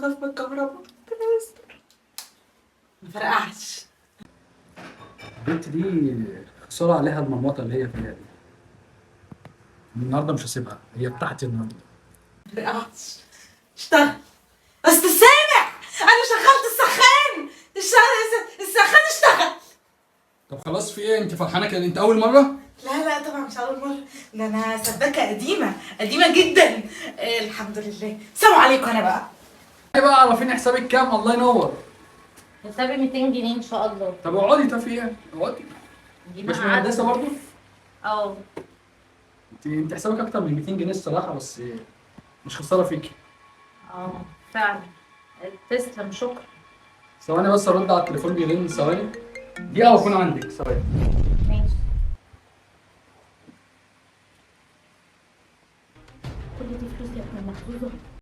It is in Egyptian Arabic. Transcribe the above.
بخاف من الكهرباء. ربنا يستر ما فرقعش. البنت دي خسارة عليها المرمطه اللي هي فيها دي. النهارده مش هسيبها، هي بتاعتي النهارده. ما فرقعش. اشتغل استاذ سامح، انا شغلت السخان. السخان اشتغل. طب خلاص، في ايه؟ انت فرحانة كده؟ انت اول مرة؟ لا لا طبعا مش اول مرة، ده انا سباكه قديمة قديمة جدا. الحمد لله. السلام عليكم. انا بقى ايه بقى، عرفيني حسابك كام؟ الله ينور. حسابي 200 جنيه ان شاء الله. طب اقعدي. طب في ايه؟ اقعدي. دي مش بقى مهندسه برضه؟ اه. انت حسابك اكتر من 200 جنيه الصراحة، بس مش خسارة فيكي. اه فعلا، تسلم، شكرا. ثواني بس ارد على التليفون بيرن. ثواني دقيقة واكون عندك. ثواني. ماشي. كل دي فلوس يا ابن المحظوظه.